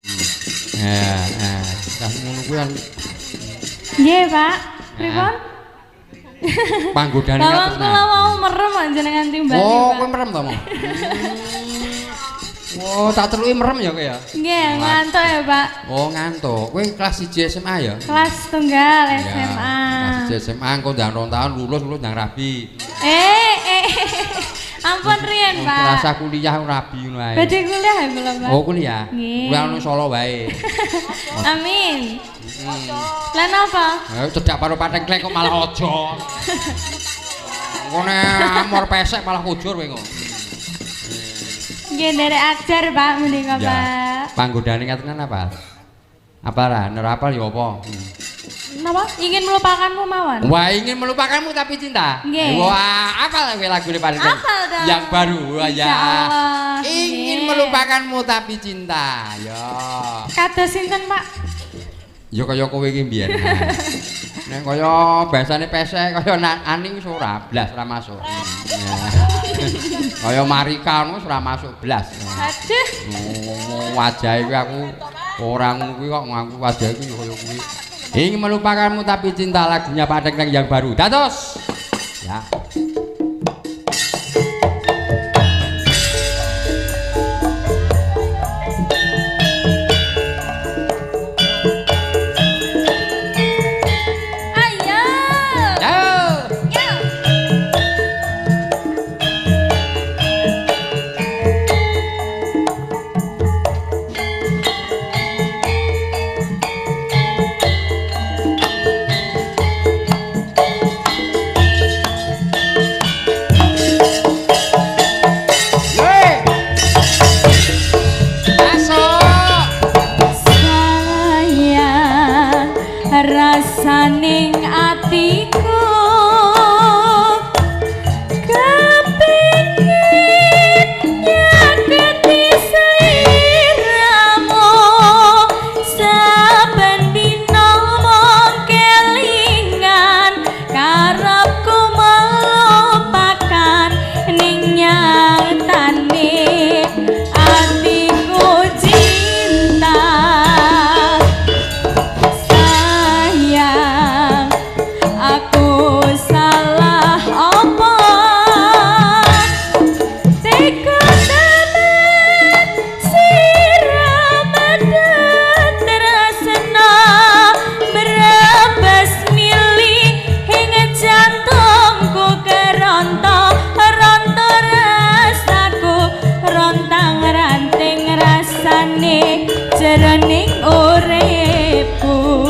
Ya, ngono kuwi kan. Nggih, Pak. Pripun? Panggodane Lawang kula mau merem jenengan timbali, Pak. Oh, kowe merem to, Mo? Oh, tak celuki merem ya kowe ya? Nggih, ngantuk ya, Pak. Oh, ngantuk. Kowe kelas 1 SMA ya? Kelas tunggal SMA. Kelas 1 SMA engko ndang 2 tahun lulus ndang rabi. Ampun riyen, Pak. Rasa kuliah rabi ngono ae. Badhe kuliah ya kula, Pak. Oh, kuliah. Kuliah nang Solo wae. Amin. Lah napa? Cedak karo patengkleng kok malah aja. Engko nek amor pesek malah kujur kowe kok. Nggih nderek ajar, Pak, menika, Pak. Panggodane ngatenan apa? Apa ra? Nek apal ya apa? Napa? Ingin melupakanmu mawon. Wah, ingin melupakanmu tapi cinta. Nggih. Wah, apal kowe lagune paling. Yang baru. Wah, ya. Ingin melupakanmu tapi cinta. Ya. Kados sinten, Pak? Ya kaya kowe iki mbiyen. Nek kaya bahasane pesek kaya aning wis ora blas ora masuk. Kaya Marika ngono wis ora masuk blas. Aduh. Wajahe kuwi aku ora ngono kuwi kok ngaku wajahe kuwi kaya kuwi. Ingin melupakanmu tapi cinta lagunya Pak Tengkleng yang baru. Dados. Ya. Rasaning atiku kepingin nyaketi sliramu saben dina mung kelingan karepku melupakan ning nyatane atiku cinta. Aku salah apa? Teka temen siram tresna brebes mili ing jantungku keronto ronto rasaku rontang ranting rasane jroning uripku.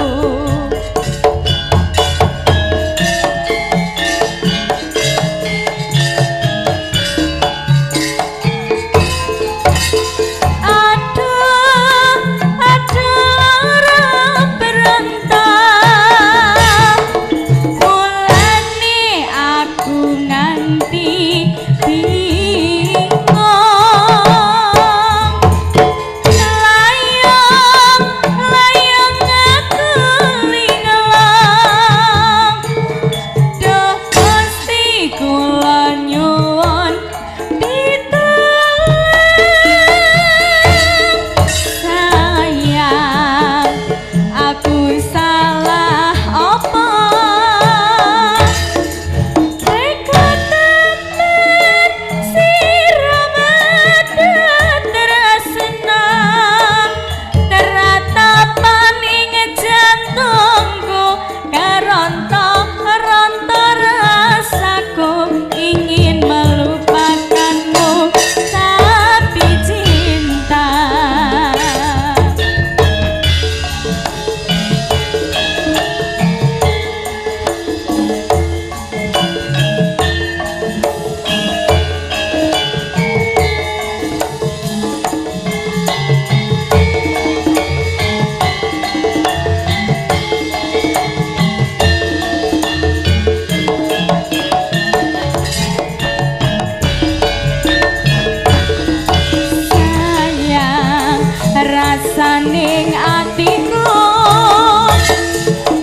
Rasaning atiku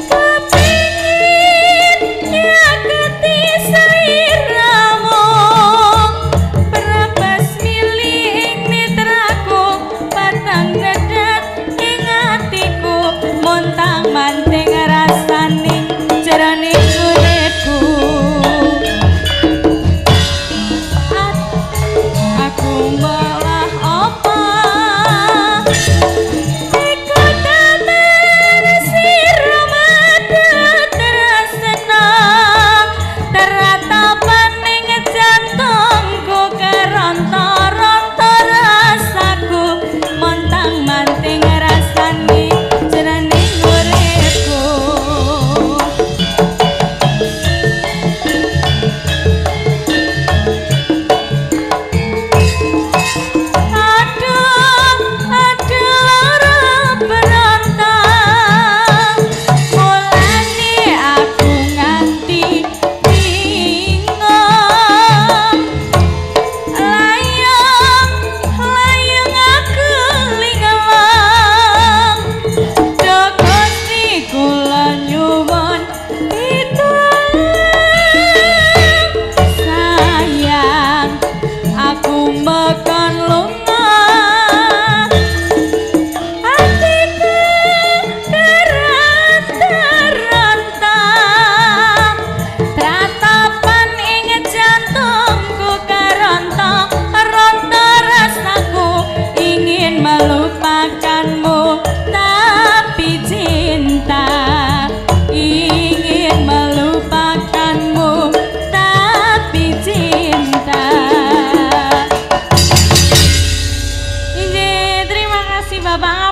kepingin nyaketi sliramu brebes mili ing mitraku patang dedet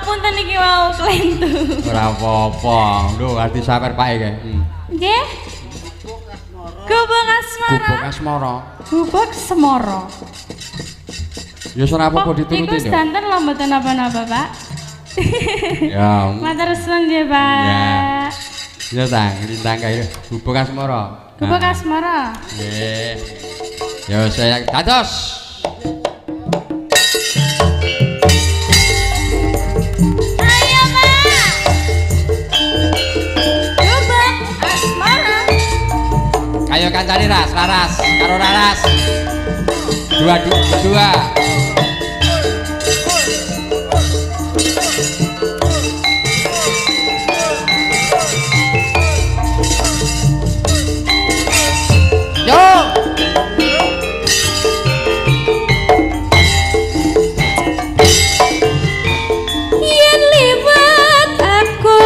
Pangapunten iki wau klentu. Ora apa-apa. Lho, arti sawer Pak iki. Nggih. Gubuk Asmara. Gubuk Asmara. Gubuk Semara. Ya ora apa-apa dituruti. Iku sedanten lho mboten napa-napa, Pak. Ya. Matur suwun nggih, Pak. Ya ta, lintang kae Gubuk Asmara. Gubuk Asmara. Nggih. Ya saya dados. Ayo, Pak. Gubuk Asmara. Ayo kancane Ras, Laras, karo Laras. Dua, dua, dua. Yo. Yen liwat aku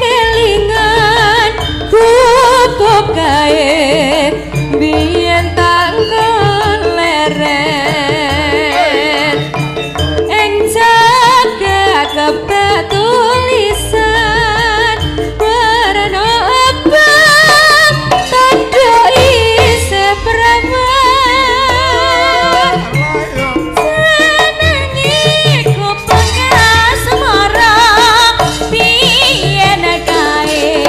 kelingan gubuk kae biyen tanggon leren ing jagat kebatulisan warna abang tandha isih prawan jenenge Gubuk Asmara biyen kae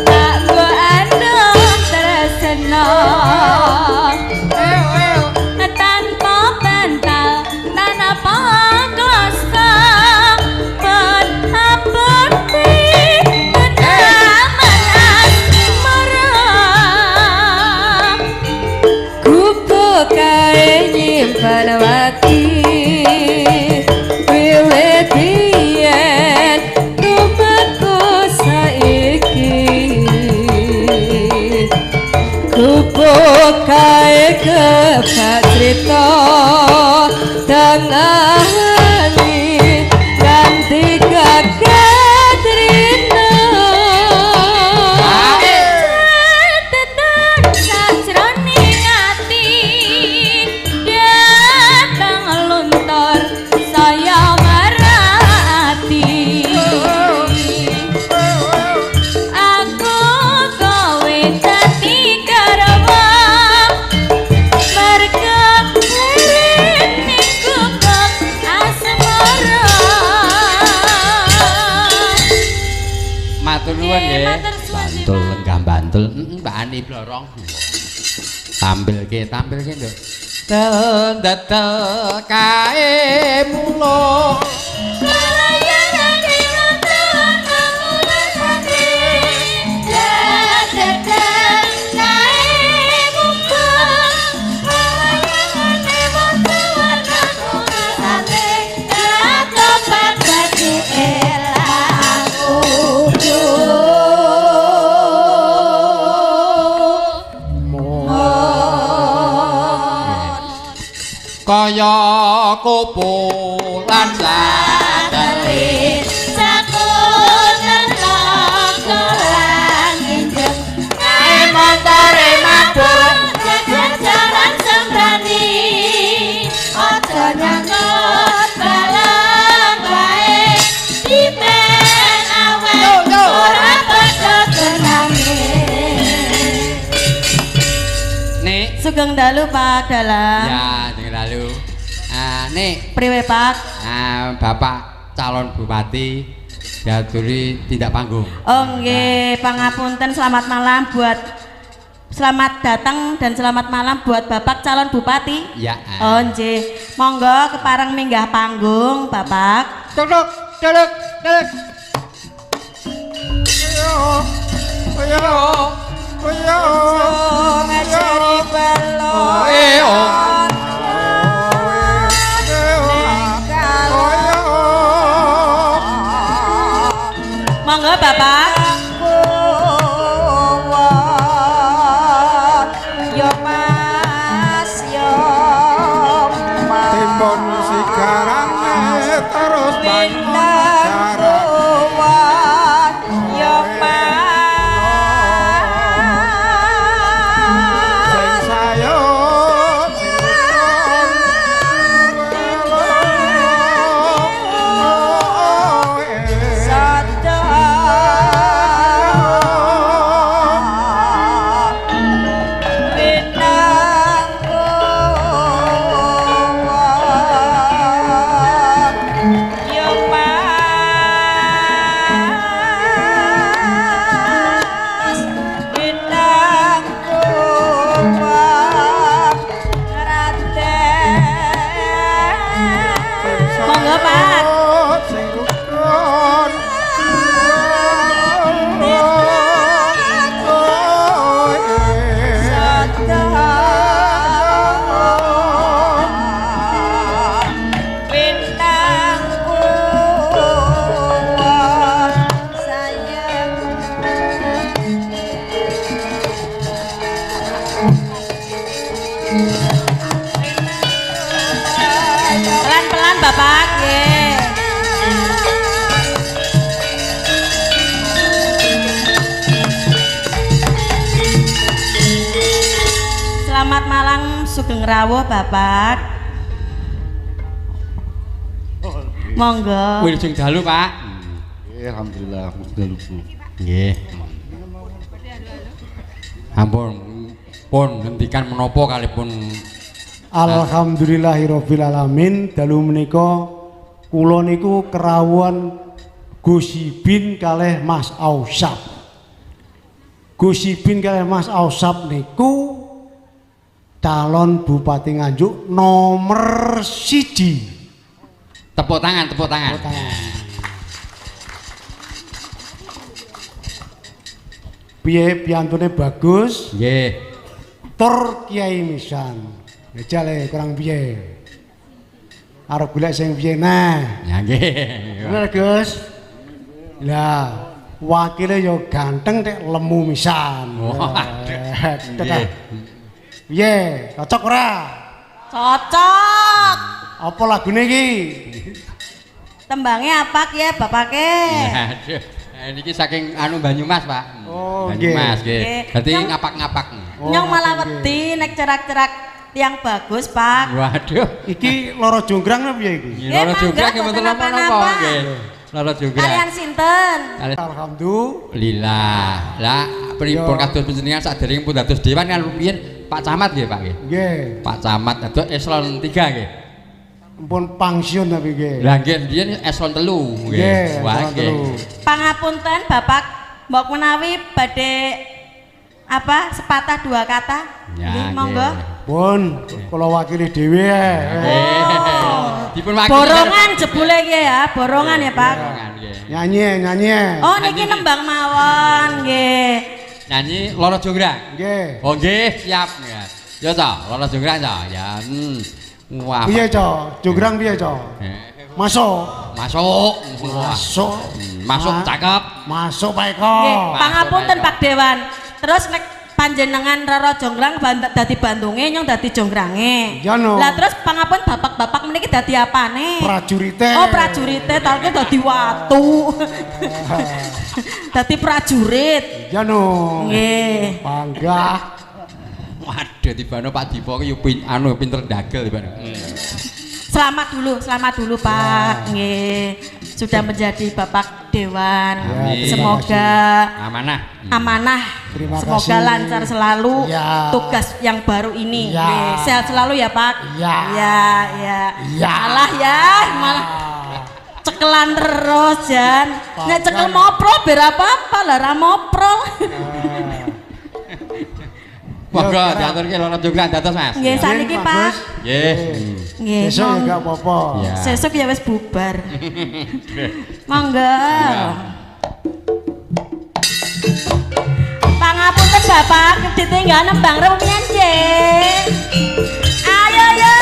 tak nggo andong tresna tanpa bantal tanpa kloso ben abot tenaman asmara Gubuk kae nyimpen wati wiwit biyen tumeku saiki Gubuk kae kebak crita dangani ganti gagat rina. Tetetan sajroning ati dateng luntur saya marati aku kowe dadi garwa merga ning Gubuk Asmara. Matur nuwun Nggih, nggih. matur suwun nggih, Bantul Pak. lenggah Bantul. Mbak Ani Blorong. Tampilke, tampilke, Nduk. Del dedel kae mulo. Kaya kupulan satelit. Montore mabur. Jalan sembrani aja nyangkut balong bae dimen awet ora padha tenange. Nek. Sugeng dalu Pak Dalang. Ya, sugeng dalu. Nek, Priwe Pak? Bapak calon bupati diaturi tindak panggung. Oh nggih, pangapunten selamat malam buat selamat datang dan selamat malam buat Bapak calon bupati. Ya. Oh nggih. Monggo kepareng minggah panggung Bapak. Duduk, duduk, duduk. Ngajari balon. Eh, oh. Monggo Bapak. Yo Mas yo Mas. Timbon sigarane terus bangun jaran. Yo Mas. Sing sayur sing rawuh Bapak. Monggo. Wilujeng dalu, Pak. Nggih, alhamdulillah dalu, Bu. Nggih. Ampun pun ngendikan menapa kalipun. Alhamdulillahirabbil alamin dalu menika kula niku kerawuhan Gus Ibin kalih Mas Ausap. Gus Ibin kalih Mas Ausap niku calon Bupati Nganjuk nomor 1. Tepuk tangan, tepuk tangan. Tepuk tangan. Piye piyantune bagus? Nggih. Tur kiai misan. Jajal kurang piye. Arep golek sing piye nah. Ya nggih. Bener Gus. Lah, wakile ya ganteng tek lemu misan. Waduh. Piye, cocok ora? Cocok. Apa lagune iki? Tembangnya apa ki ya bapake? Aduh. Niki saking anu Banyumas, Pak. Oh, nggih. Banyumas nggih. Dadi ngapak-ngapak. Nyong malah wedi nek cerak-cerak tiang bagus, Pak. Waduh. Iki loro jonggrang napa piye iki? Loro jonggrang nggih mboten napa-napa nggih. Loro jonggrang. Kalian sinten? Alhamdulillah. Lah pripun kados panjenengan saderenge pun dados dewan kan rumiyin Pak Camat nggih, Pak nggih. Nggih. Pak Camat dados eselon 3 nggih. Ampun pangsiun tapi nggih. Lah nggih biyen eselon 3 nggih. Wah nggih. Pangapunten Bapak, mbok menawi badhe apa sepatah dua kata? Nggih, monggo. Pun kula wakili dhewe. Nggih. Dipun wakili. Borongan jebule iki ya, borongan ya, Pak. Nyanyi, nyanyi. Oh niki nembang mawon nggih. Nyanyi Loro Jonggrang. Nggih. Oh nggih, siap ya. Ya ta, Loro Jonggrang ta. Ya. Wah. Piye, Cok? Jonggrang piye, Cok? Masuk. Masuk. Masuk. Masuk cakep. Masuk Pak Eko. Nggih, pangapunten Pak Dewan. Terus nek panjenengan Roro Jonggrang dadi bandunge nyong dadi jonggrange. Lah terus pangapun bapak-bapak meniki dadi apane? Prajurite. Oh, prajurite talke dadi watu. Dadi prajurit. Ya no. Nggih. Panggah. Waduh tibano Pak Dipo ki yo anu pinter dagel tibano. Selamat dulu Pak. Nggih. Sudah menjadi Bapak Dewan. Amin. Semoga amanah. Amanah. Terima Semoga kasih. Lancar selalu ya. Tugas yang baru ini. Ya. Sehat selalu ya Pak. Ya. Ya, ya. Ya. Malah ya, malah cekelan terus Jan. Nek cekel moprol ber apa-apa lah ra moprol. Monggo diaturke Loro Jonggrang dados Mas. Nggih, saniki Pak. Nggih. Nggih. Sesuk ya gak apa-apa. Sesuk ya wis bubar. Monggo. Pangapunten Bapak, ditinggal nembang rumiyin nggih. Ayo yo.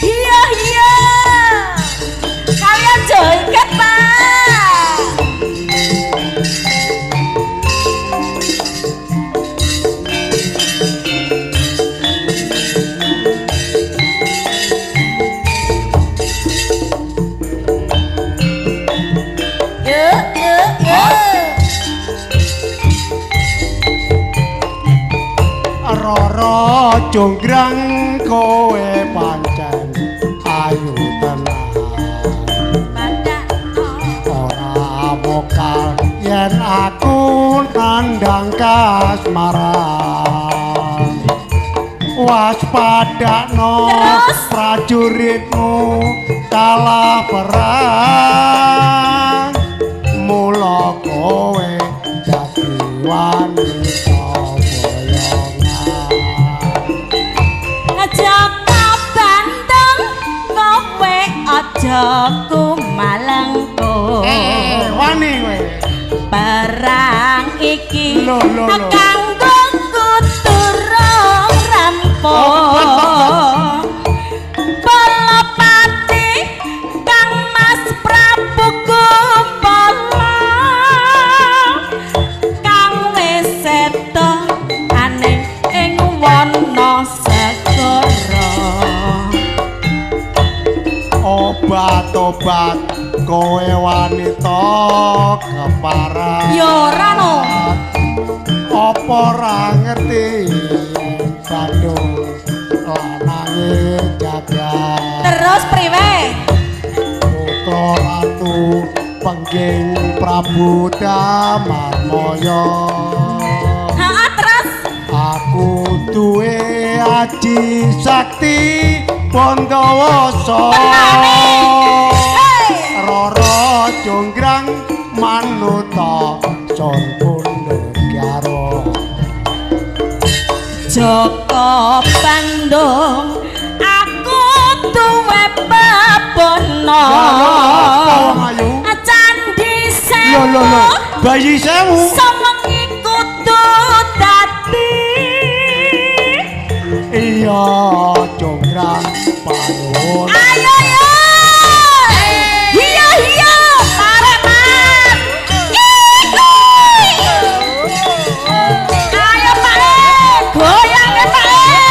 Iya iya. Kalian joget Pak. Roro Jonggrang kowe pancen ayu tenan. Ora mokal yen aku nandang kasmaran. Waspadakno prajuritmu kalah perang. Mula kowe dadi wanita boyongan. Jaka Bandung kowe aja kumalengko. Wani kowe. Perang iki kanggo kuturung rampung. Balapati Kang Mas Prabu Kumpala kang wis seto aning ing wana segara. Obat-obat kowe wanita keparat. Ya ora no. Apa ora ngerti Bandung lanange jagat. Terus priwe? Putra Ratu Pengging Prabu Damarmaya. Heeh, terus aku duwe aji sakti Bondowoso. Roro Jonggrang manuta sun pundhut garwa. Joko Bandung aku duwe babono. Candi Sewu. Lho lho, bayi sewu. Sewengi kudu dadi. Iya, Jonggrang panuwun. Ayo yo. Iya iya, tarik Mas. Iku. Ayo Pak E, goyange Pak E.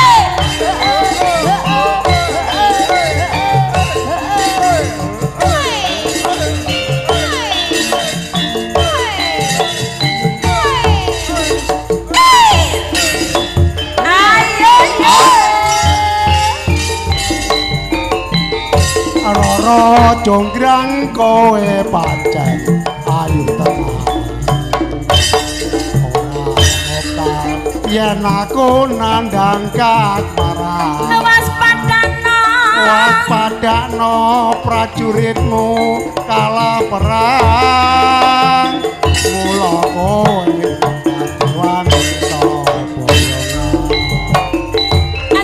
Ayo yo. Roro Jonggrang kowe pancen ayu tenan. Ora mokal yen aku nandhang kasmaran. Waspadana. Waspadakno prajuritmu kalah perang. Mula kowe dadi wanita boyongan.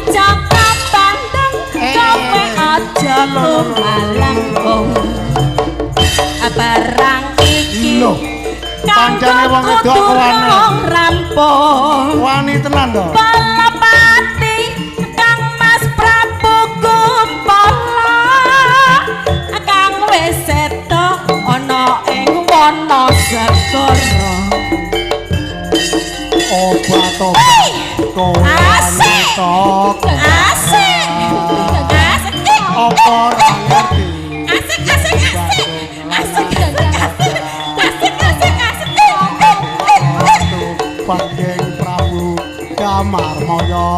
Joko Bandung kowe aja lumalang. Barang iki Lho, pancene wong wedok wani. Rampung. Wani tenan to. Balapati Kang Mas Prabu Kumpala kang wis seto ana ing wana segara. Obat-obat kowe Asik. wanita. Asik. Asik. Apa ora ngerti? Asik asik asik. Asik asik asik. Asik asik asik. Ratu Pengging Prabu Damarmaya.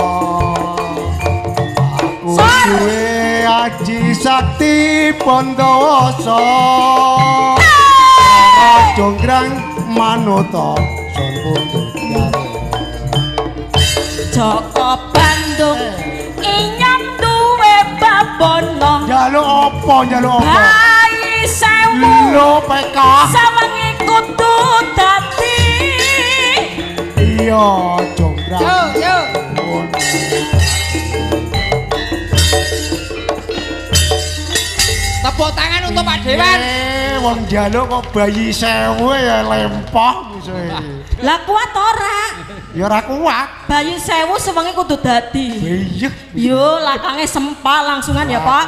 Aku duwe aji sakti Bondowoso. Roro Jonggrang manuta sun pundhut garwa. Joko Bandung inyong duwe babono. Njaluk apa? Njaluk apa? Bayi sewu. Lho PK. Sawengi kudu dadi. Iya, Jonggrang. Yo yo. Tepuk tangan untuk Pak Dewan. Wong njaluk kok bayi sewu ya lempoh musuhe. Lah kuat ora? Ya ora kuat. Bayi sewu sewengi kudu dadi. Iya. Yo lakange sempal langsungan ya, Pak.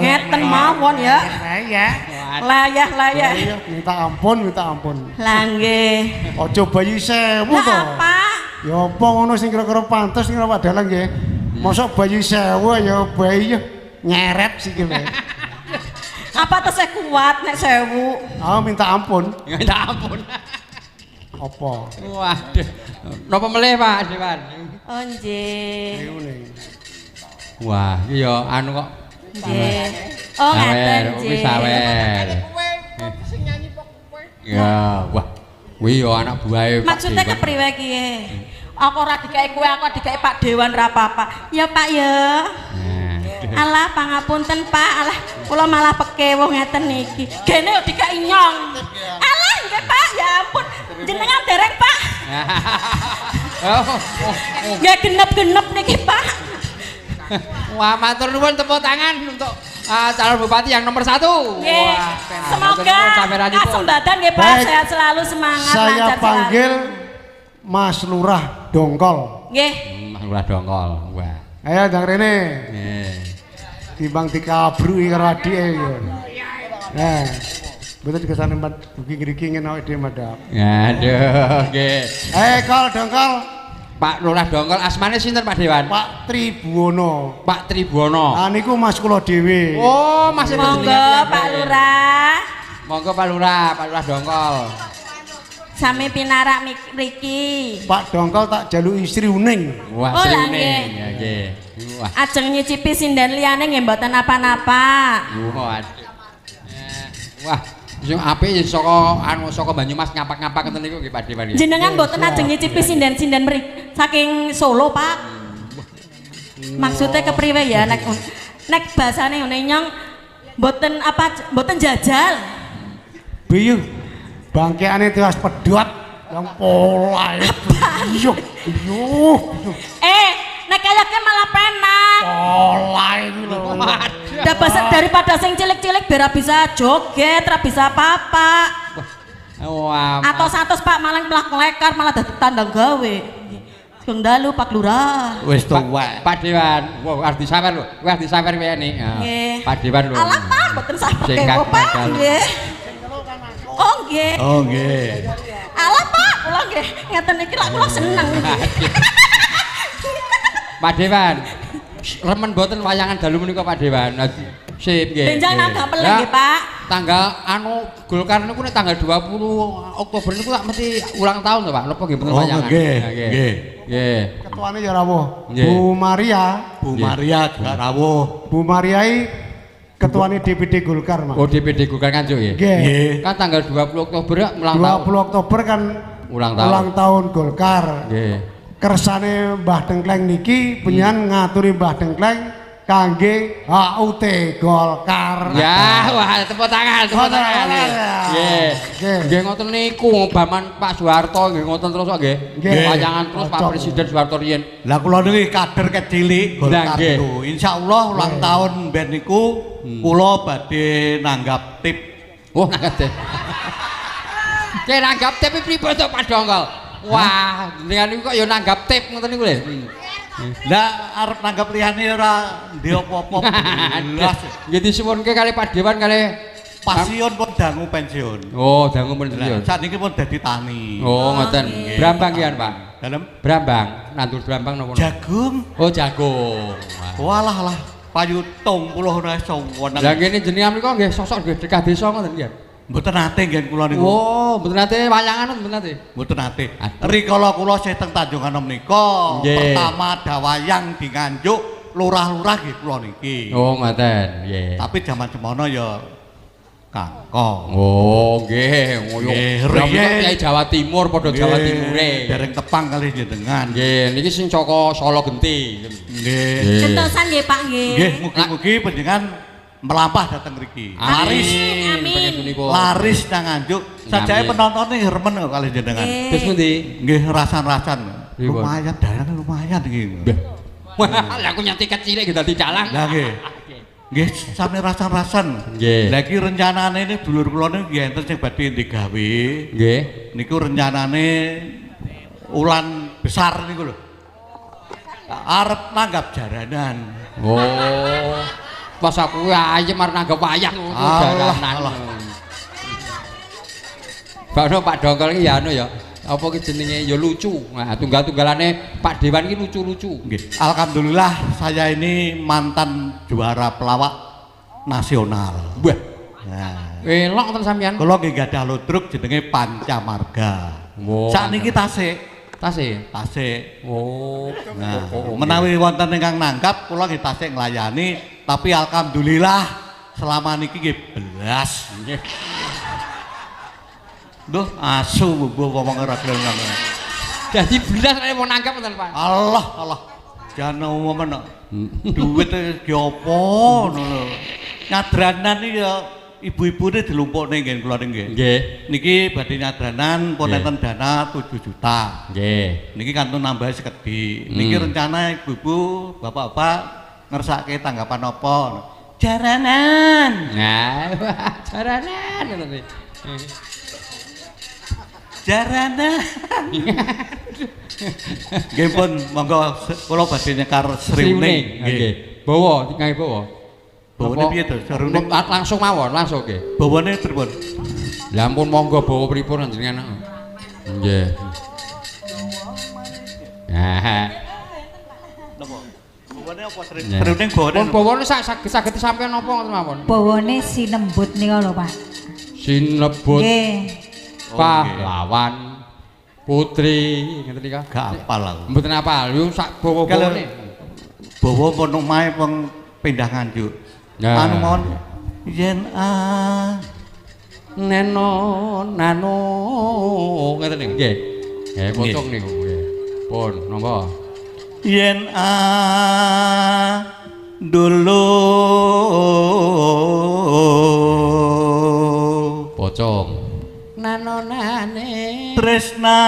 Ngeten mawon ya. Layah-layah. Iya, minta ampun, minta ampun. Lah nggih. Aja bayi sewu Lah to. apa? Ya apa ngono sing kira-kira pantes sing Pak Dalang nggih. Mosok bayi sewu ya bayi nyeret sikile. Apa tesih kuat nek sewu? Ah, minta ampun. Minta ampun. Apa? Waduh. Napa melih Pak Dewan? Oh nggih. Wah, iki ya anu kok. Nggih. Oh ngaten Kuwi nggih. sawer. Ya, wah. Kuwi ya anak buahe Pak Maksudnya Dewan. kepriwe ki? Aku ora dikeki kowe, aku dikeki Pak Dewan ra apa-apa. Ya Pak ya. Alah pangapunten Pak, alah kula malah pekewuh ngeten niki. Gene yo dikeki nyong. Alah nggih Pak, ya ampun. Jenengan dereng Pak. Oh, oh, oh. Nggih genep-genep niki Pak. Wah, matur nuwun tepuk tangan untuk calon bupati yang nomor 1. Nggih. Semoga kasembadan nggih Pak, Baik. sehat selalu, semangat, Saya lancar panggil selalu. Mas Lurah Dongkol. Nggih. Mas Lurah Dongkol. Wah. Ayo ndang rene. Nggih. Timbang dikabruki karo adike iki. Nah, mboten dikesane empat buki ngriki ngene awake dhewe madhap. Aduh, nggih. Eh, Kol Dongkol, Pak Lurah Dongkol asmane sinten Pak Dewan? Pak Tribuwono. Pak Tribuwono. Ah niku mas kula dhewe. Oh, Mas Monggo Pak Lurah. Monggo Pak Lurah, Pak Lurah Dongkol. Sami pinarak mriki. Pak Dongkol tak jaluki Sri Uning. Wah, Sri Uning. Ya nggih. Wah. Ajeng nyicipi sinden liyane nggih mboten napa-napa. Waduh. Wah, sing apik saka anu saka Banyumas ngapak-ngapak ngoten niku nggih Pak Dewan. Jenengan mboten ajeng nyicipi sinden-sinden mriki saking Solo, Pak. Maksudnya kepriwe ya nek nek basane ngene nyong mboten apa mboten jajal. Biyuh. Bangkeane tiwas pedhot yang polahe. Biyuh, biyuh. Nek kayake malah penak. Polahe iki lho. Daripada sing cilik-cilik biar bisa joget, ora bisa apa-apa. Wah. Atos-atos Pak malah mlak-mlekar malah dadi tandang gawe. Sugeng dalu Pak Lurah. Wis tuwek. Pak Dewan, wah arep disawer lho. Kowe arep disawer kowe ini. Pak Dewan lho. Alah Pak, mboten sah Pak nggih. Oh nggih. Oh nggih. Alah Pak, kula nggih ngeten iki lak kula seneng. Pak Dewan, remen mboten wayangan dalu menika Pak Dewan. Sip nggih. Benjang nanggap peleng nggih Pak. Tanggal anu Golkar niku nek tanggal 20 Oktober niku tak mesti ulang tahun to Pak. Napa nggih mboten wayangan? Nggih, nggih. Nggih. Ketuane ya rawuh. Bu Maria, Bu Maria juga rawuh. Bu Maria iki ketuane DPD Golkar, Mas. Oh, DPD Golkar Nganjuk nggih. Nggih. Kan tanggal 20 Oktober ulang tahun. 20 Oktober kan ulang tahun Golkar. Nggih. Kersane Mbah Tengkleng niki penyan ngaturi Mbah Tengkleng kangge HUT Golkar. Ya, wah tepuk tangan, tepuk tangan. Nggih. Nggih ngoten niku Baman Pak Soeharto nggih ngoten terus kok nggih. Wayangan terus Pak Presiden Soeharto riyen. Lah kula niki kader kecilik Golkar niku. Insyaallah ulang tahun ben niku kula badhe nanggap tip. Oh, nanggap tip. Ki nanggap tip pripun to Pak Dongkol? Wah, jenengan niku kok ya nanggap tip ngoten niku lho. Lah arep nanggap liyane ora ndek apa-apa belas. Nggih disuwunke kali Pak Dewan kali pensiun pun dangu pensiun. Oh, dangu pensiun. Sakniki pun dadi tani. Oh, ngoten. Brambang kian, Pak. Dalem brambang, nandur brambang napa? Jagung. Oh, jagung. Walah lah, payu 30 ora iso weneng. Lah ngene jenengan menika nggih sosok nggih dekah desa ngoten nggih. Mboten nate nggih kula niku. Oh, mboten nate wayangan mboten nate. Mboten nate. Rikala kula sih teng Tanjung Anom nika, pertama ada wayang di Nganjuk, lurah-lurah nggih kula niki. Oh, ngoten. Nggih. Tapi jaman semono ya kangkong. Oh, nggih. Ngoyo. Nggih, Jawa Timur padha Jawa Timure. Dereng tepang kali jenengan. Nggih, niki sing saka Solo Genti. Nggih. Gentosan nggih, Pak nggih. Nggih, mugi-mugi panjenengan melampah dateng mriki. Laris. Amin. Laris nang Nganjuk. Sajake penontone remen kok kalih jenengan. Terus pundi? Nggih rasan-rasan. Lumayan daerah lumayan iki. Wah, lha aku nyati kecil iki dadi dalang. Lah nggih. Nggih sami rasan-rasan. Nggih. Lah iki rencanane ini dulur kula niku nggih enten sing badhe digawe. Nggih. Niku rencanane ulan besar niku lho. Arep nanggap jaranan. Oh. Pas aku ayem arep nanggap wayang jaranan. Bakno Pak Dongkol iki ya anu ya. Apa ki jenenge ya lucu. Nah, tunggal-tunggalane Pak Dewan iki lucu-lucu. Nggih. Alhamdulillah saya ini mantan juara pelawak nasional. Wah. Nah. Elok ngoten sampean. Kula nggih gadah ludruk jenenge Pancamarga. Sakniki tasik. Tasik. Tasik. Oh. Nah, menawi wonten ingkang nanggap kula nggih tasik nglayani, tapi alhamdulillah selama niki nggih belas. Nggih. Duh, asu mbuh wong ora gelem ngono. Dadi belas nek mau nanggap ngoten, Pak. Allah, Allah. Jan umum kok. Duit ki apa ngono lho. Nyadranan iki ya ibu-ibune dilumpukne nggih kula nggih. Nggih. Niki badhe nyadranan pun enten dana 7 juta. Nggih. Niki kantun nambah sekedhik. Niki rencana ibu-ibu, bapak-bapak ngersake tanggapan apa? Jaranan. Nah, jaranan ngoten iki. Jaranan. Nggih pun monggo kula badhe nyekar Sri Uning. Nggih. Bawa ngangge bawa. Bawane piye to? Sri Uning langsung mawon, langsung nggih. Bawane pripun? Lah ampun monggo bawa pripun jenengan. Nggih. Nah. Napa? Bawane apa Sri Uning bawane? Pun bawane sak saged sampeyan napa ngoten mawon? Bawane sinembut nika lho, Pak. Sinebut. Nggih. Pahlawan. Putri ngeten iki. Gak apal aku. Mboten apal, yo sak bawa-bawane. Bawa pun omahe wong pindah Nganjuk. Anu mawon yen a neno nano ngeten niku nggih. Nggih pocong niku nggih. Pun napa? Yen a dulu pocong nano nane tresna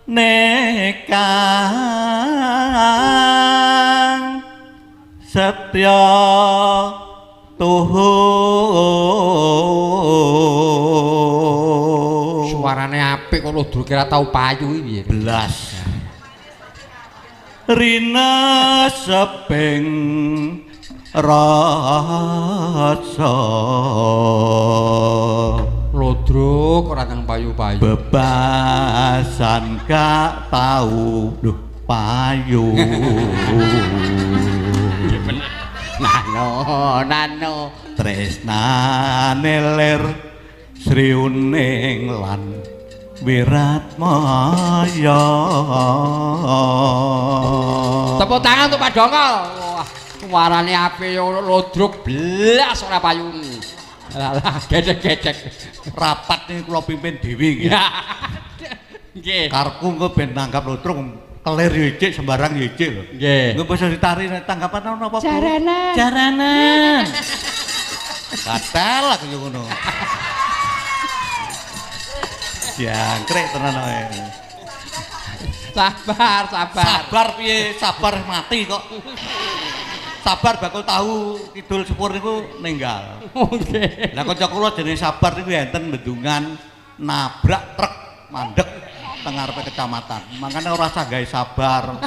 nekang setya tuhu. Suarane apik kok lodro kira tau payu iki piye? Belas. Rina seping rasa lodro ora nang payu-payu. Bebasan gak tau lho payu. Nano nano tresnane lir Sri Uning lan Wiratmaya. Tepuk tangan untuk Pak Dongol. Wah, suarane apik yo lodruk blas ora payu. Lah gedek-gedek. Rapat niku kula pimpin dhewe nggih. Nggih. Karepku engko ben nanggap lodruk kelir yo ijik sembarang yo ijik lho. Nggih. Engko bisa ditari tanggapan napa Bu? Jaranan. Jaranan. Katel aku yo ngono. Jangkrik tenan ae. Sabar, sabar. Sabar piye? Sabar mati kok. Sabar bakul tahu kidul sepur niku ninggal. Nggih. Lah kanca kula jenenge Sabar niku enten bendungan nabrak truk mandek teng ngarepe kecamatan. Makane ora usah gawe sabar.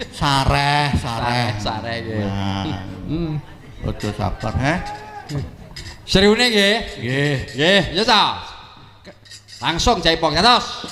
Sareh, sareh. Sareh nggih. Nah. Aja sabar, he. Seriune nggih. Nggih. Nggih, ya ta. Langsung jaipong terus.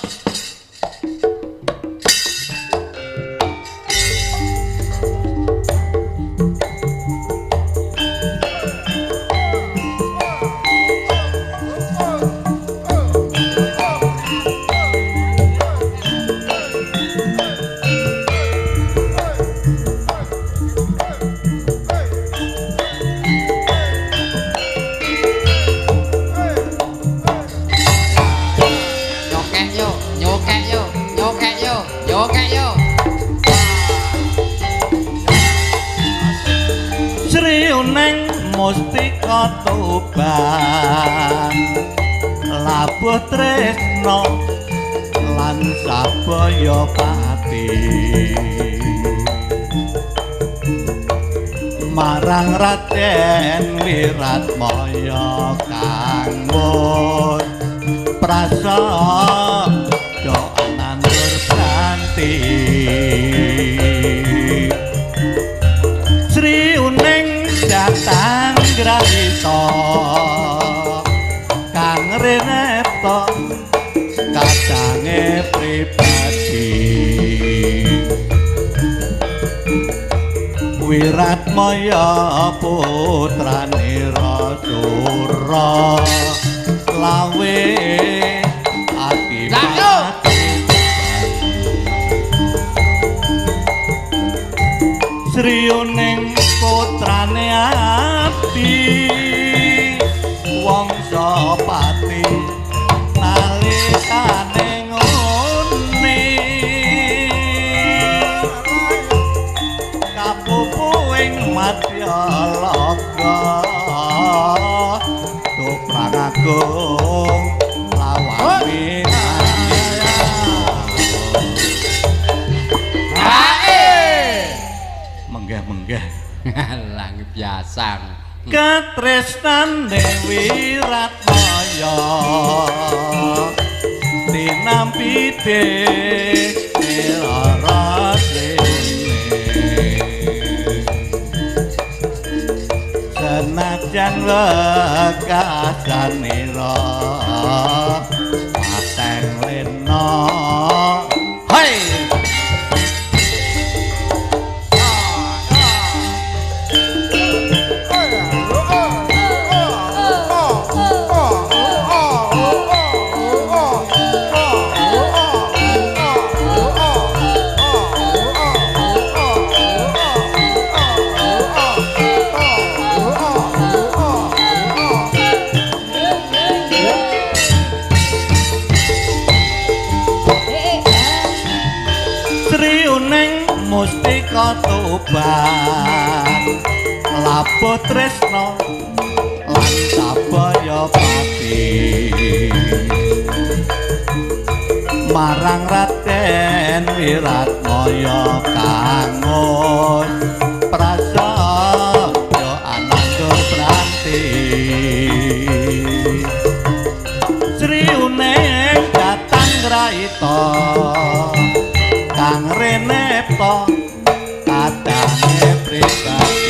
Mustika Tuban labuh tresna lan sabaya pati marang Raden Wiratmaya kang wus prasaja nandur branti. Sri Uning datang grahita kang reneta kadange pribadi Wiratmaya putrane Rasura lawe adipati Sri Uning putrane abdi wangsa pati nalikane ngene kapupu ing madyaloka tuprang agung lawan winaya. Menggeh-menggeh lang biasa katresnane Wiratmaya tinampi dewe senajan wekasanira pateng lena. Hai. Labuh tresna lan sabaya pati marang Raden Wiratmaya kang prasaja anandur pranti Sri Uning datang graita kang renepta kadane pribadi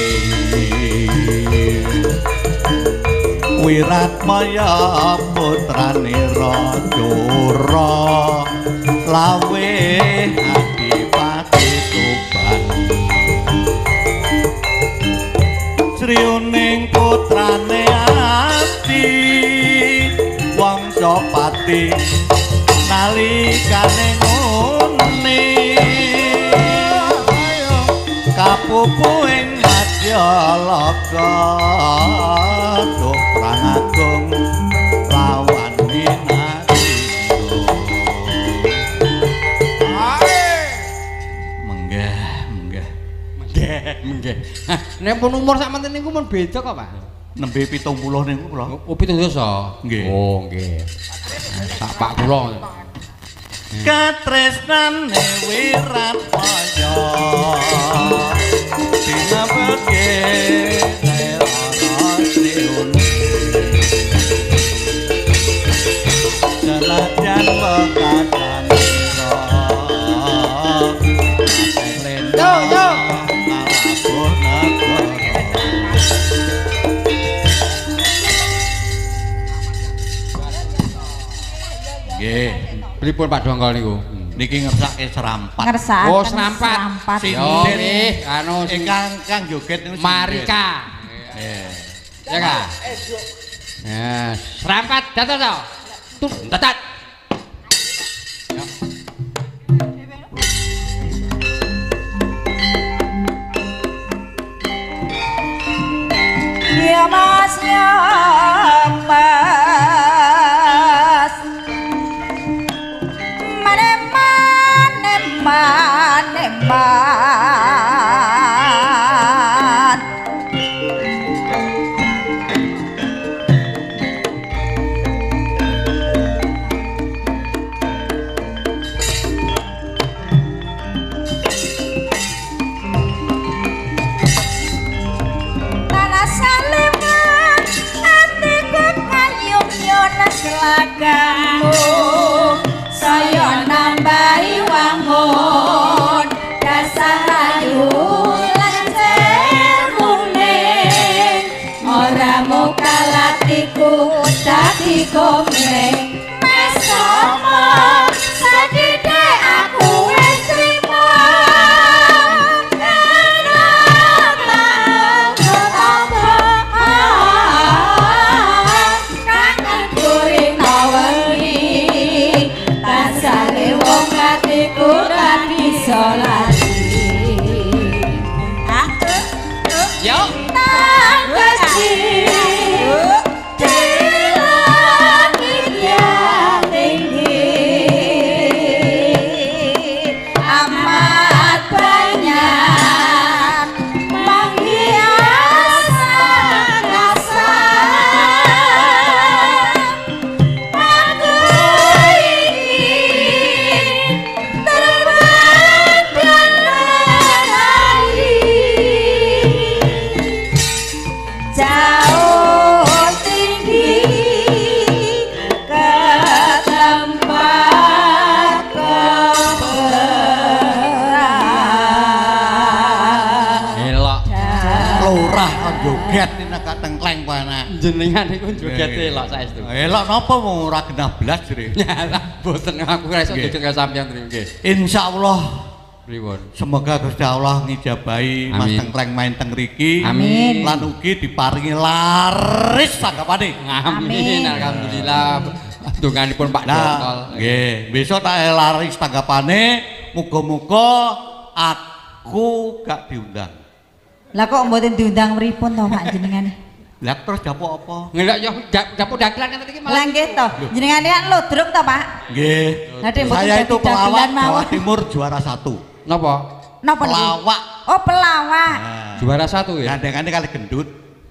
Wiratmaya putrane Rajura lawe adipati Tuban Sri Uning putrane Abdi Wangsa Pati nalikane ngene kapupu ing Madyaloka duh perang agung lawan Winardo. Menggeh, menggeh. Menggeh, menggeh. Nek pun umur sak menten niku pun beda kok, Pak. Nembe 70 niku kula. Oh, 70 dasa. Nggih. Oh, nggih. Sak pak kula. Katresnane Wiratmaya dinapake ana Sri Uning senajan wekadanira Yo yo ngalabuh nagara. Nggih. Pripun Pak Dongkol niku? Niki ngersake serampat. Ngersakaken Oh, serampat. Sinden. Nggih, anu sing Ingkang kang joget niku sinden. Marika. Nggih. Ya ka? Ya, serampat dados to. Tus dadat. Ya Mas, ya Mas. Mane mane mane man. Tanah saliman atiku kayung yonas lagamu saya nambahi wangun dasar ayu lancer kuning ora mukalatiku dadi komeng mesoma sadidek aku wis trimo Yo. Amat banyak menghias rasa aku ingin terbang dan meraih jauh tinggi ke tempat keberadaan. Elok. Lurah kon joget ini nek tengkleng kok enak. Jenengan niku joget elok saestu. Elok napa wong ora genah blas jere. Yalah, boten aku ora iso Nggih. joget karo sampeyan nggih. Insyaallah Pripun? semoga Gusti Allah ngijabahi Mas Amin. Tengkleng main teng riki. Amin. Lan ugi diparingi laris sanggapane. Amin. Alhamdulillah. Donganipun Pak Dongkol. Nah, nggih, besok tak laris tanggapane, muga-muga aku gak diundang. Lah kok mboten diundang pripun to Pak jenengane? Lah terus dapuk apa? Ngelak yo dapuk dagelan ngeten iki Lah malah. nggih to, jenengane kan ludruk to Pak? Nggih. Lah dek mboten Saya dadi itu pelawak dagelan Jawa mawon. Timur juara 1. Napa? Napa niku? Pelawak. Oh, pelawak. Nah, Juara 1 ya. Gandengane kali gendut.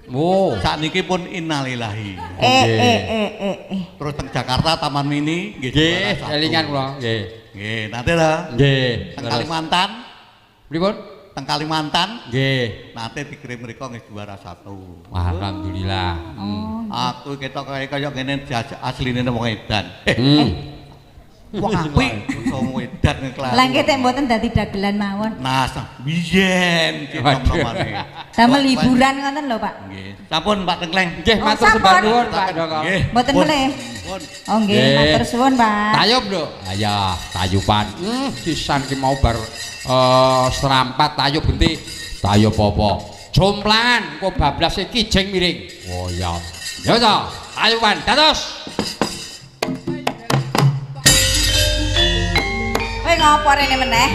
Oh. Sakniki pun innalillahi. Eh eh eh eh eh. Terus teng Jakarta Taman Mini nggih Nggih, juara satu. elingan kula. Nggih. Nggih, nate ta? Nggih. Teng Kalimantan, Pripun? teng Kalimantan Nggih. nate dikirim mriko nggih juara satu. Alhamdulillah. Oh. Aku ketok kaya kaya ngene asline wong edan. Wong apik wong edan kelar. Lah nggih tek mboten dadi dagelan mawon. Nah, biyen ki nom-nomane. Damel hiburan ngoten lho, Pak. Nggih. Sampun Pak Tengkleng. Nggih, Oh, matur sampun. sembah nuwun Pak Doko. Nggih. Mboten Pun. melih. Pun. Oh nggih, Nggih. matur suwun, Pak. Tayub lho. Ayo, tayuban. Sisan ki mau bar serampat tayub genti. Tayub apa? Jomplangan engko bablase kijing miring. Oh iya. Ya to, tayuban dados. Kowe ngopo rene meneh?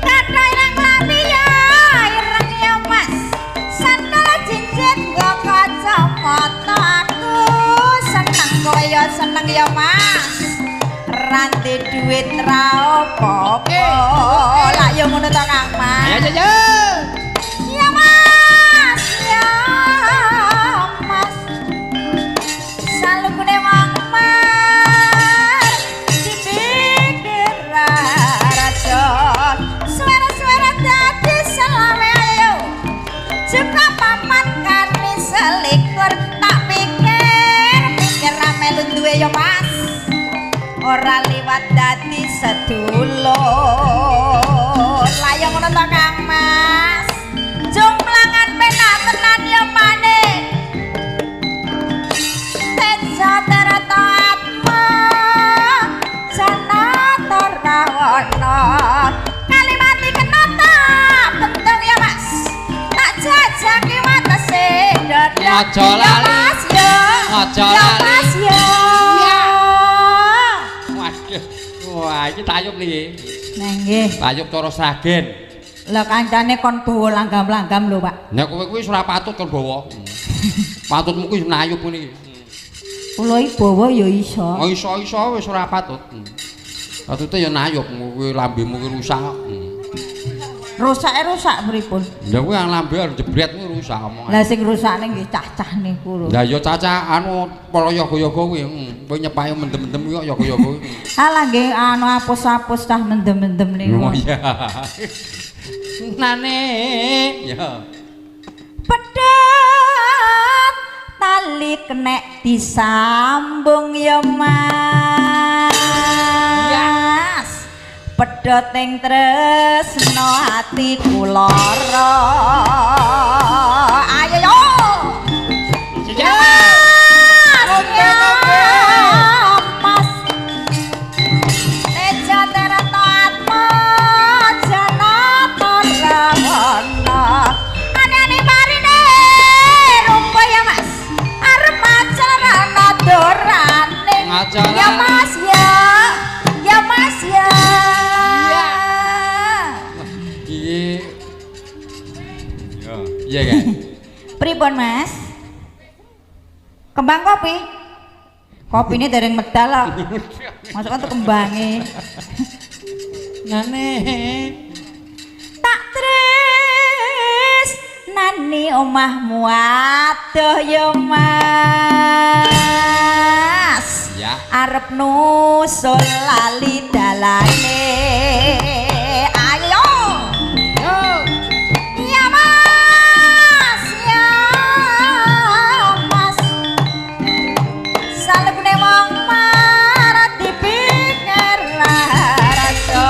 Kata ireng lambi ya, ireng ya Mas. Sandal cincin nggo kacamata aku seneng kowe ya seneng ya Mas. Ranti duit ra apa-apa. Lah ya ngono to Kang Mas. Ayo ayo. Ya Mas, ya Mas. Salukune wong mar dipikir raja. Suara-suara dadi selawe ayo. Jeka papat kali selikur tak pikir pikir ra melu duwe ya Mas. Ora liwat dadi sedulur. Lah ya ngono to Kang Mas. Jomplangan penak tenan ya pane. Tejo terata atma janata rawana. Kalimati kena tak bentung ya Mas. Tak jajaki watese dada. Aja Ya lali. Mas ya. Aja Ya lali. Mas ya. Waduh. Wah, iki tayub niki. Nah nggih. Tayub cara Sragen. Lah kancane kon bawa langgam-langgam lho, Pak. Nek kowe kuwi ora patut kon bawa. Patutmu kuwi nayub ngene iki. Kula iki bawa ya iso. Oh iso-iso wis ora patut. Patute ya nayub kuwi lambemu kuwi rusak. Rusake rusak pripun? Lah kuwi ang lambe arep jebret kuwi rusak omongan. Lah sing rusakne nggih cah-cah niku lho. Lah ya caca anu para yoga-yoga kuwi, kowe nyepake mendem-mendem kuwi kok yoga-yoga kuwi. Alah nggih anu apus-apus cah mendem-mendem niku. Oh iya. Nane ya. Pedhot tali kenek disambung ya Mas. Pedhot ing tresno atiku lara. Ayo yo. Ya Mas, ya Mas. Teja terata atma janata rawana. Ane-ane marine rupa ya Mas. Arep acarana dorane. Ngacara. Ya Mas ya. Ya Mas ya. Iki. Ya, iya kan? Pripun Mas? Kembang kopi. Kopine dereng medal kok. Masuk kan tuh kembange. Nane. Tak tris nani omahmu adoh ya Mas. Ya. Arep nusul lali dalane. Ayo. Ya Mas, ya Mas. Salebune wong marah dipikir raja.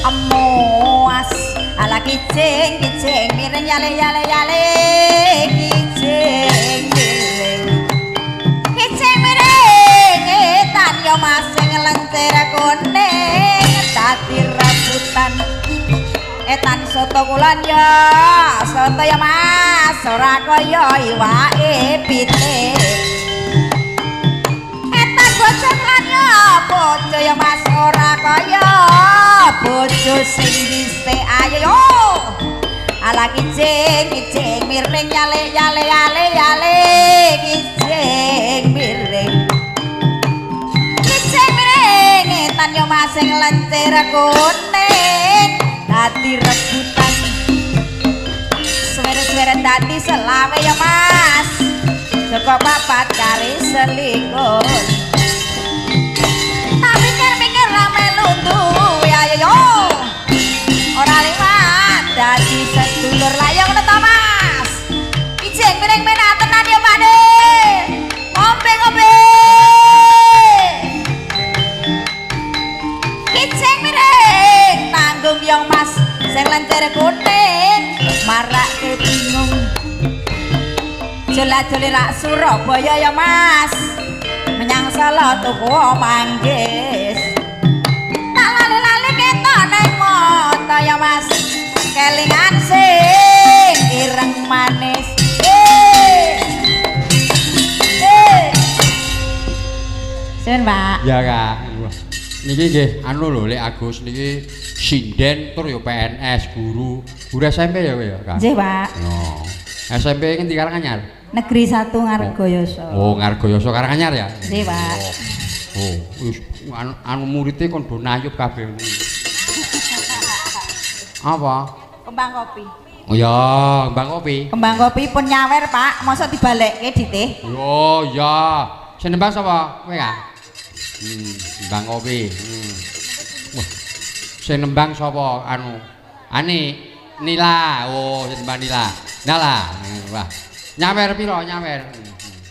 Amoas ala kijing kijing miring yale yale yale kijing miring kijing miring etan yo mas sing lencir kuning dadi rebutan Etan soto kulon ya, soto ya Mas, ora kaya iwake pitik. Etan bojo kulon ya, bojo ya Mas, ora kaya bojo sing dhisik. Ayo yo. Ala kijing, kijing miring yale yale yale yale kijing miring. Kijing miring etan yo Mas sing lencir kuning dadi rebutan. Suwere-suwere dadi selawe ya Mas. Saka papat kali selingkuh. Tak pikir-pikir ra melu duwe ayo yo. Ora liwat dadi sedulur layang ngono to Mas. Kijing miring penak tenan ya Pak De. Ngombe-ngombe. Kijing miring tanggung yang Mas sing lencer kuning marake bingung. Jola-joli rak Surabaya ya Mas. Menyang Solo tuku manggis. Tak lali-lali ketok nang moto ya Mas. Kelingan sing ireng manis. Suwun, Pak. Ya, Kak. Niki nggih anu lho Lek Agus niki sinden tur ya PNS guru. Guru SMP ya kowe ya, Kak? Nggih, Pak. Oh. SMP ngendi Karanganyar? Negeri 1 Ngargoyoso. Oh, Ngargoyoso Karanganyar ya? Nggih, Pak. Oh, wis anu muridé kon do nayub kabeh. Apa? Kembang kopi. Oh ya, kembang kopi. Kembang kopi pun nyawer, Pak. Mosok dibalekke ditih? Oh ya. Sing nembang sapa? Kowe, Kak? Kembang kopi. Wah. Sing nembang sapa anu? Ani Nila. Oh, sing nembang Nila. Nala. Wah. Nyawer piro nyawer?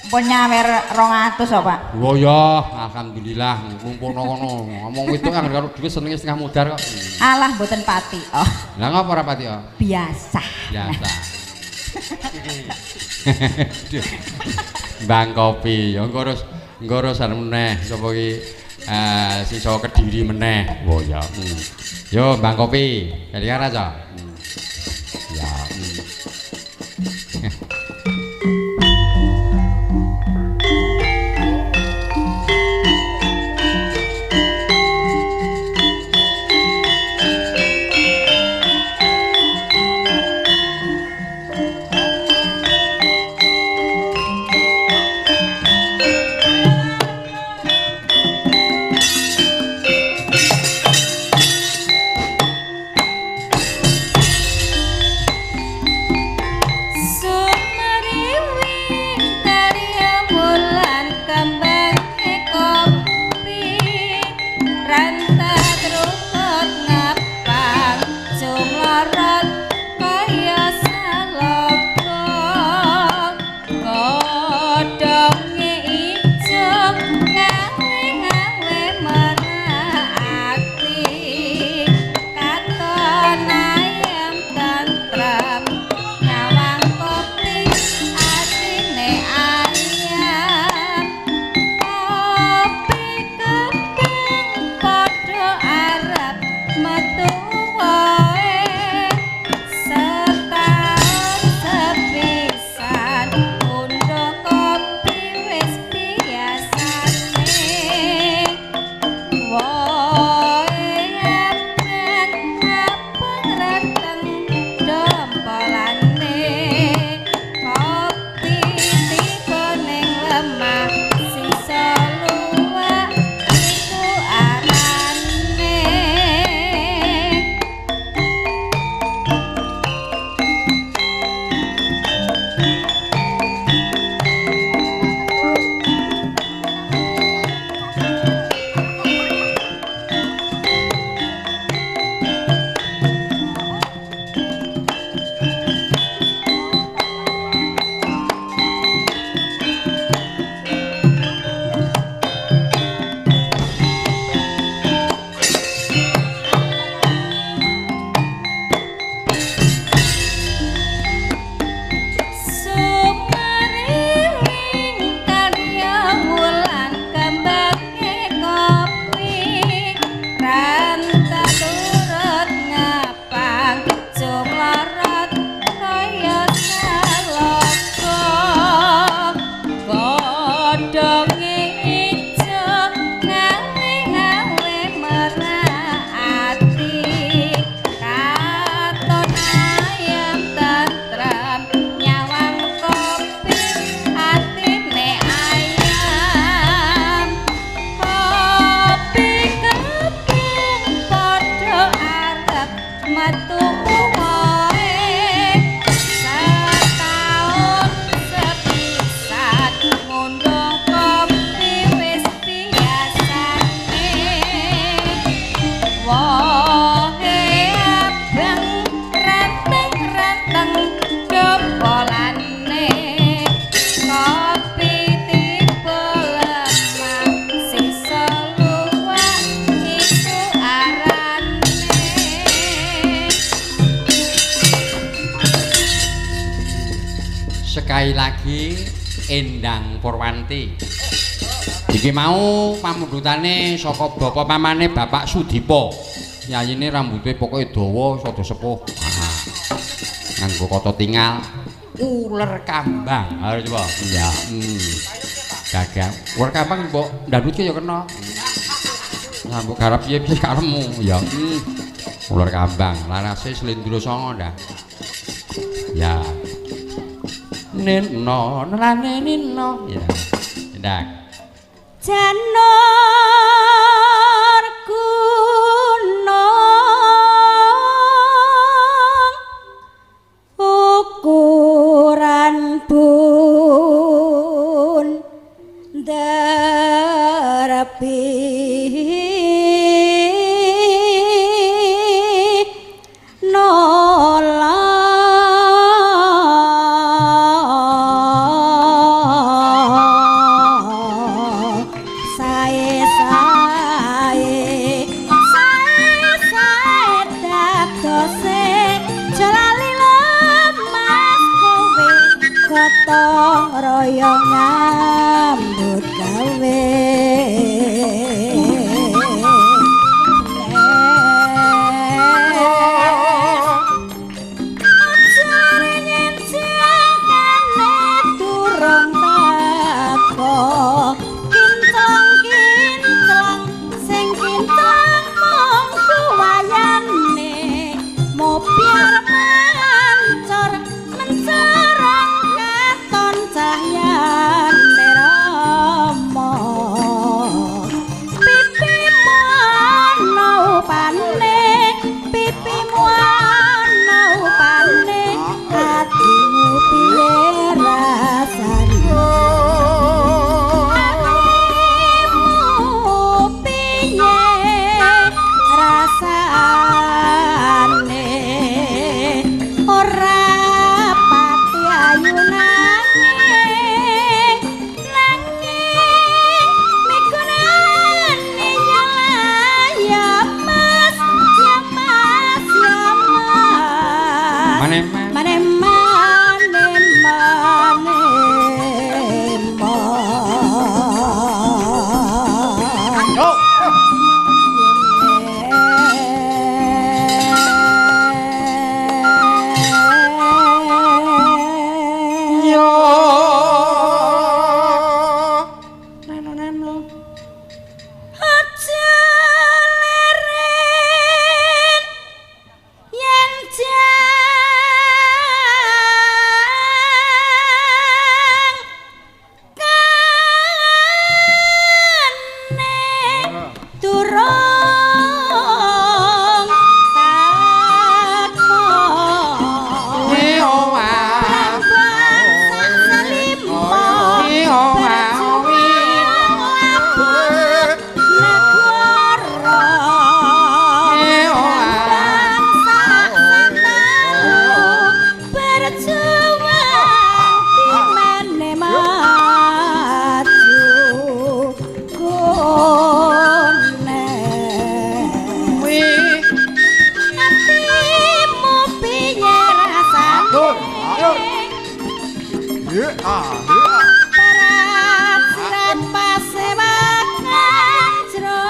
Pun nyawer 200 kok, Pak. Oh ya, alhamdulillah ngumpulno kono. Ngomong wedok anggere karo dhuwit senenge setengah modar kok. Alah mboten pati. Oh. Lah ngapa ora pati oh? Biasa. Biasa. Bang kopi, ya engko terus anu meneh sapa iki sing saka Kediri meneh. Oh ya. Yo Bang kopi, kelingan ra, Cak? Ya. lagi Endang Purwanti. Iki mau pamundhutane saka bapa pamane Bapak Sudipa. Yayine rambute pokoke dawa sada sepuh. Nganggo kata tingal uler kambang. Ayo coba. Ya. Gagah. Uler kambang mbok ndandutke ya kena. Lah mbok garap piye-piye karepmu ya. Uler kambang larase slendro sanga ndah. Ya. Nino nrane nino. Ya. Ndang. Janur gunung ukuran bun derapi royong nyambut gawe ajare nyencengane durung teko kinclong-kinclong sing kinclong mung kuwayane mobyar mancur mencerong katon cahyane rama pipimu ana upane pipimu ana upane atimu piye rasane atimu piye rasane ora pati ayu nanging nanging migunane ya mas ya mas ya mas Mane mane mane mane Yo. Yo. Nano nano aja leren yen jang kane durung takon Brambang sak selimo berjuang labuh negara Brambang sak satalu berjuang dimene maju kone atimu piye rasane Ye ah, ye ah. Parat pasewakan jro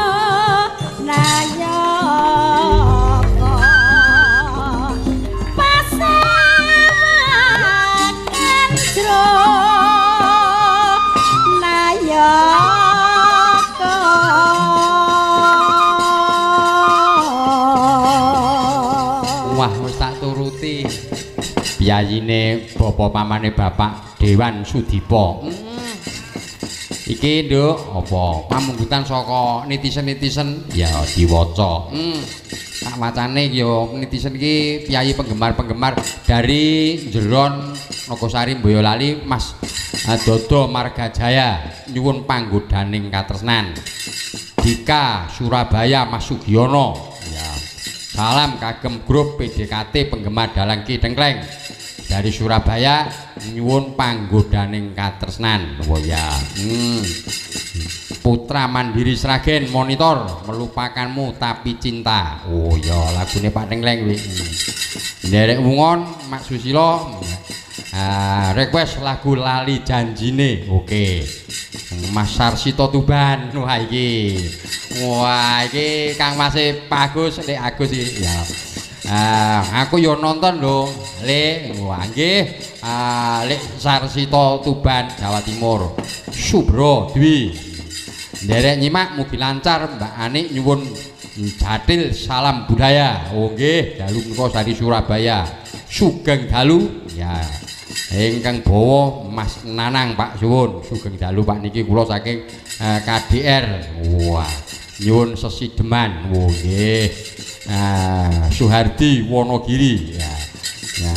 nayaka pasewakan jro nayaka. Wah, wis tak turuti. Piyayine bapa pamane Bapak Dewan Sudipa. Iki, Nduk, apa pamunggutan saka netizen-netizen ya diwaca. Tak wacane iki ya netizen iki piyayi penggemar-penggemar dari Jeron Nogosari Boyolali Mas Dodo Margajaya nyuwun panggodaning katresnan. Dika Surabaya Mas Sugiono. Ya. Salam kagem grup PDKT penggemar dalang Ki Dengkleng dari Surabaya nyuwun panggodaning katresnan. Oh ya. Putra Mandiri Sragen monitor melupakanmu tapi cinta. Oh ya lagune Pak Dengkleng kuwi. Nderek Wungon Mak Susilo. Request lagu Lali Janjine. Oke. Mas Sarsito Tuban. Wah iki. Wah iki Kang Mas Pak Agus, Lek Agus iki. Ya. Aku yo nonton lho, Le. Wah nggih. Lek Sarsito Tuban, Jawa Timur. Subro Dwi. Nderek nyimak mugi lancar Mbak Anik nyuwun jathil salam budaya. Oh nggih, dalu menika dari Surabaya. Sugeng dalu. Ya. Ingkang bawa Mas Nanang Pak suwun. Sugeng dalu Pak niki kula saking KDR. Wah, nyuwun sesideman. Oh nggih. Suhardi Wonogiri. Ya. Ya,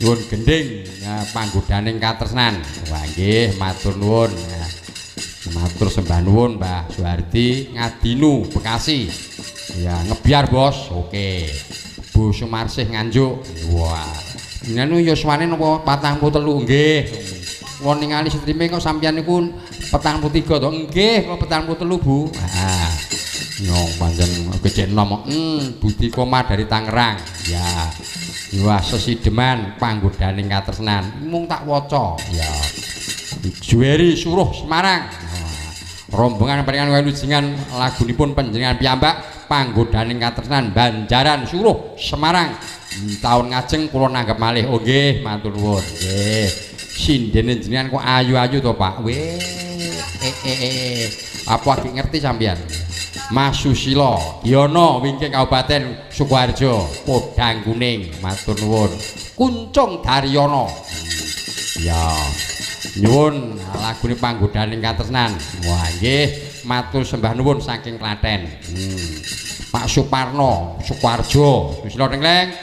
nyuwun gending panggodaning katresnan. Wah nggih, matur nuwun. Ya. Matur sembah nuwun Mbah Suhardi Ngadinu Bekasi. Ya, ngebiar bos. Oke. Bu Sumarsih Nganjuk. Wah. Ngene yuswane napa 43 nggih. Kula ningali streame kok sampeyan niku 43 to. Nggih, kula 43 Bu. Heeh. Nyong pancen kecek enom. Budi Koma dari Tangerang. Ya. Wah, sesideman panggodaning katresnan. Mung tak waca. Ya. Juweri Suruh Semarang. Rombongan paringan wilujengan lagunipun panjenengan piyambak panggodaning katresnan Banjaran Suruh Semarang. Taun ngajeng kula nanggep malih. Oh nggih, matur nuwun. Nggih. Sindene jenengan kok ayu-ayu to, Pak. Weh. Apa lagi ngerti sampeyan? Mas Susilo, Yono wingking Kabupaten Sukoharjo, Podang Kuning, matur nuwun. Kuncung Daryono. Ya. Nyuwun lagune panggodaning katresnan. Wah nggih, matur sembah nuwun saking Klaten. Pak Suparno, Sukoharjo, Susilo Tengleng,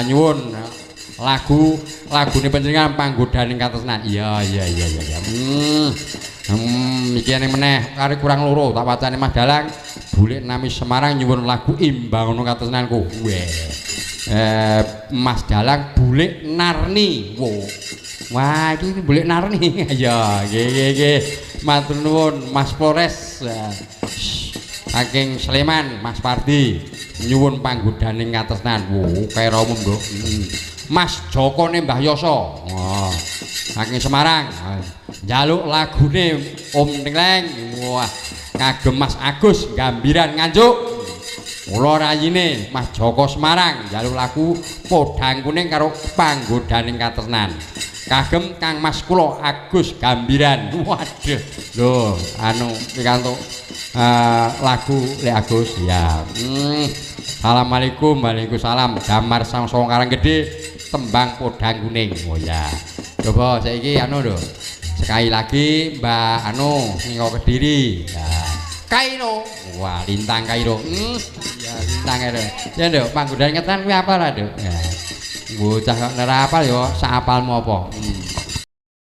nyuwun lagu lagune panjenengan panggodaning katresnan. Iya iya iya iya. Iki ene meneh kari kurang loro tak wacane Mas Dalang. Bulik Nami Semarang nyuwun lagu Imbang Ono Katresnanku. Weh. Mas Dalang Bulik Narni. Wo. Wah, iki Bulik Narni. Ya, nggih nggih nggih. Matur nuwun Mas Polres. Saking Sleman Mas Pardi nyuwun panggodaning katresnan. Wo, kaya umum, Nduk. Mas Jokone Mbah Yoso. Wah. Saking Semarang. Njaluk lagune Om Tengleng. Wah, kagem Mas Agus Gambiran Nganjuk. Kula rayine Mas Joko Semarang njaluk lagu Podang Kuning karo panggodaning katresnan. Kagem Kang Mas kula Agus Gambiran. Waduh. Lho, anu pikantuk lagu Lek Agus ya. Assalamualaikum, waalaikumsalam. Damar Samsung Karanggede tembang Podang Kuning. Oh ya. Coba saiki anu lho. Sekali lagi Mbak anu sing Kediri. Ya. Kairo. Wah, lintang Kairo. Ya lintang Kairo. Ya nduk, panggodan ngetan kuwi apa lah, Nduk? Ya. Bocah kok ora apal ya, sak apalmu apa?